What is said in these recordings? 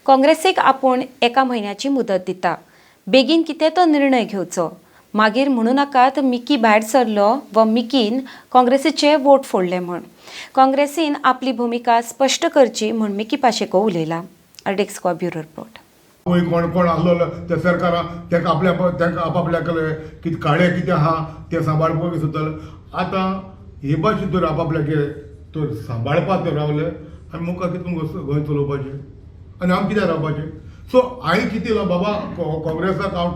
काँग्रेसीक आपूण एका म्हयन्याची मुदत दिता. बेगीन कितें तो निर्णय घेवचो. मागीर म्हणू नाकात मिकी भायर सरलो व मिकीन काँग्रेसीचे वोट फोडले म्हूण. काँग्रेसीन आपली भुमिका स्पश्ट करची म्हूण मिकी पाशेको उलयला. अर्डेक्सको ब्युरो रिपोर्ट. पळय कोण कोण आसलो त्या सरकारान ताका आपल्या तांकां आपापल्या कितें काळे कितें आहा तें सांबाळपाक सोदताले. आतां हे भाशेन तर आपापल्याचे तर सांबाळपाक तर रावले आनी मुखार कितें गोंय चलोवपाचें आनी आमी कित्याक रावपाचें. सो हांवें चिंतिलां बाबा काँग्रेसाक हांव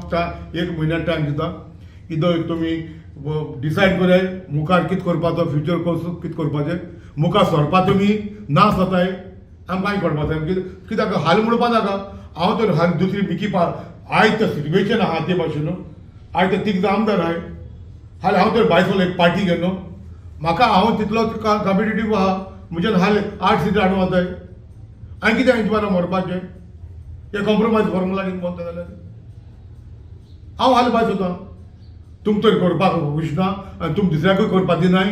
एक म्हयन्या टायम दिता, इदो तुमी डिसायड कराय मुखार कितें करपाचो, फ्युचर कसो कितें करपाचें, मुखार सरपा तुमी ना सोताय आमकां कांय कळपा जाय. कित्याक हाल म्हणपा नाका. हांव तर हाल दुसरी मिकी पा आयज तर सिट्युएशन आहा ते भाशेन न्हू, आयज तर तिग आमदार आहाय, हाल हांव तर भायर सरलो एक पार्टी घेवन न्हू, म्हाका हांव तितलो कॉम्पिटेटीव आहा, म्हज्यान हाल 8 सीट हाडूं वताय. आनी कितें हांचे बारा मरपाचें हे कॉम्प्रोमायज फॉर्मुला कितें म्हणटा जाल्यार हांव हाल भायर सरता. तुम तर करपाक वचना आनी तुम दुसऱ्याकूय करपाक दिनाय,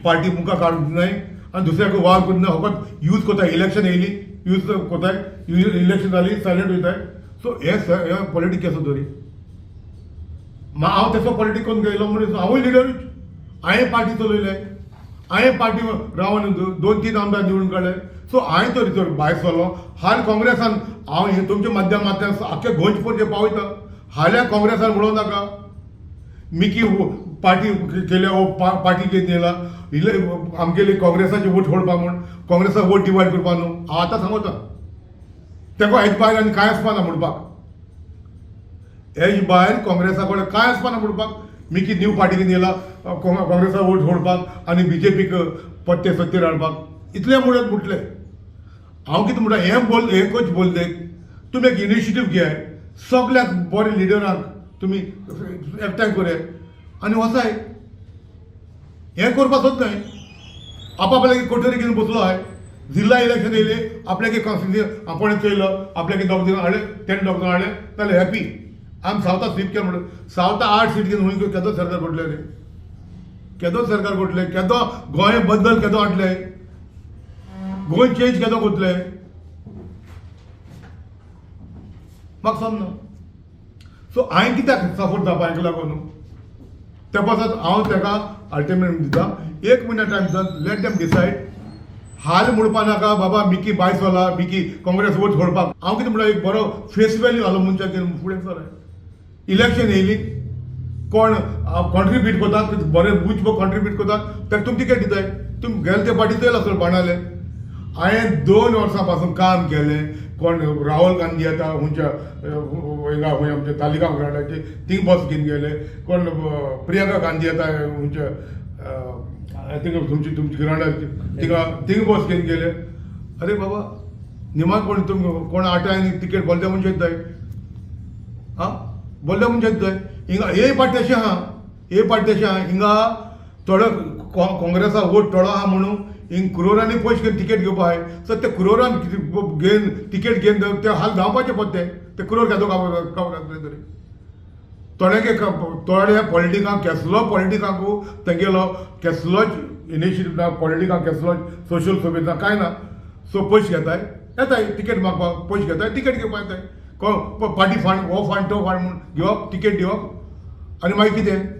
पार्टी मुखार काडूंक दिनाय आनी दुसऱ्याकूय वावर करिना, फकत यूज करता. इलेक्शन येयली यूज करताय, इलेक्शन जाली सायलंट वयताय. सो हे पॉलिटिक्स केसो तरी हांव तसो पॉलिटिक्स करून गेलो म्हणून हांवूय लिडरूच. हांवें पार्टी चलयले, हांवें पार्टी रावन 2-3 आमदार निवडून काडले. सो हांवें तर तर भायर सरलो. हाल काँग्रेसान हांव हे तुमच्या माध्यमांतल्यान आख्खे गोंयचे पोरचे पावयता. हाल्या काँग्रेसान म्हणूं नाका मिकी पार्टी केल्या वो पार्टी घेवन येयला इल्ले आमगेली काँग्रेसाची वोट फोडपा म्हूण, काँग्रेसाक वोट डिवायड करपा न्हू. हांव आतां सांगता तेका हेज भायर आनी कांय आसपा ना म्हणपाक, हेज भायर काँग्रेसा कडेन कांय आसपा ना म्हणपाक. मिकी न्यू पार्टी घेवन येयला काँग्रेसाक वोट फोडपाक आनी बीजेपीक पत्ते सत्तेर हाडपाक, इतलें म्हणत म्हटलें. हांव कितें म्हणटा, हें बोल हें कच बोलले तुमी एक इनिशिएटीव घेयाय, सगल्याक बरे लिडरांक तुमी एकठांय कराय आनी वचाय. हें करपाक सोदनाय. आपापल्याक कोठरी घेवन बसलो आहाय, जिल्ला इलेक्शन येयले आपल्याक कॉन्स्टिट्युन्सी आपोणे चोयलो, आपल्याक 2 जाण हाडले, तेणे 2 जाण हाडले जाल्यार हॅपी. आमी सावथा स्वीप केलें म्हणून सावथा 8 सीट घेवन हुंय केदो सरकार घडले रे, केदो सरकार घडले, केदो गोंय बदल केदो हाडले, गोंय चेंज केदो करतले, म्हाका समजना. सो हांवें कित्याक सपोर्ट जावपा हाका लागून न्हू, त्या पासत हांव ताका अल्टिमेटम दिता, 1 म्हयन्या टायम दिता, लेट देम डिसायड. हाल म्हणपा नाका बाबा मिकी भायर सरला, मिकी काँग्रेस वोट फोडपाक. हांव कितें म्हणटा, एक बरो फेस वेल्यू घालो मनशाक फुडें सर. इलेक्शन येयली कोण कॉन्ट्रिब्यूट करता, बरें बूच कॉन्ट्रिब्यूट करता ताका तुमी तिकेट दिताय. तुमी गेले ते पार्टी चोयला सर बाणाले. हांवें 2 वर्सां पासून काम केलें. कोण राहुल गांधी येता खंयच्या हिंगा खंय आमच्या तालिगांव ग्रावंडाचेर थिंग बस घेवन गेले, कोण प्रियंका गांधी येता खंयच्या थिंगा तुमची तुमची ग्रावंडार थिंगा थिंग बस घेवन गेले. अरे बाबा निमा कोण तुमकां कोण आठांनी तिकेट बोल्ल्या मनशाक जाय, आं बोल्ल्या मनशाक जाय. हिंगा हे पार्टी अशें आहा, हे पार्टी अशें आहा, हिंगा थोडो काँग्रेसा वोट थोडो आहा म्हणून हिंग क्रोरांनी पयशे घेवन तिकेट घेवपा आहाय. सो ते क्रोरान घेवन तिकेट घेवन ते हाल धांवपाचे पडटे, ते क्रोर केदो गावतले तरी थोड्यांक थोड्या पॉलिटिकांक केसलो पॉलिटिकांकू तेंगेलो केसलोच इनिशिएटीव ना, पॉलिटिकांक केसलोच सोशल सर्वीस ना, कांय ना. सो पयशे घेताय येताय तिकेट मागपाक, पयशे घेताय तिकेट घेवपाक येताय. पार्टी फंड हो फंड तो फंड म्हूण घेवप, तिकेट दिवप आनी मागीर कितें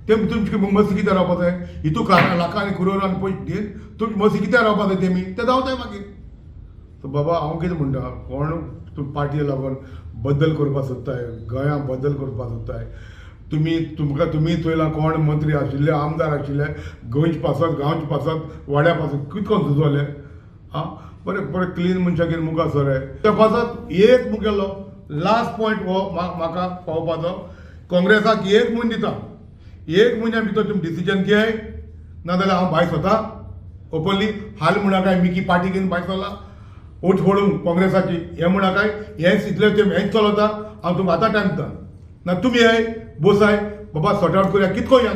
ते तुमची मस्ती कित्याक रावपा जाय. हितू लाखांनी क्रोरांनी पयशे दिवन तुमची मस्ती कित्याक रावपा जाय तेमी ते धांवताय मागीर. सो बाबा हांव कितें म्हणटा, कोण तुमी पार्टी लागून बदल करपाक सोदताय, गोंयांत बदल करपाक सोदताय, तुमी तुमकां तुमी चोयलां कोण मंत्री आशिल्ले, आमदार आशिल्ले, गोंयचे पासत, गांवचे पासत, वाड्या पासत कितें करून झुजोले. आं बरें बरें क्लीन मनशां घेवन मुखार सराय. त्या पासत एक मुगेलो लास्ट पॉयंट हो म्हाका पावपाचो, काँग्रेसाक 1 म्हयनो दिता, 1 म्हयन्या भितर तुमी डिसिजन घेयाय, नाजाल्यार हांव भायर सरता ओपनली. हाल म्हणा काय मिकी पार्टी घेवन भायर सरला वोट फोडूंक काँग्रेसाची, हें म्हणा काय हें इतलें तें हेंच चलता. हांव तुमकां आतां टायम दिता, ना तुमी येय बोसाय बाबा सॉर्ट आवट करुया कितको या.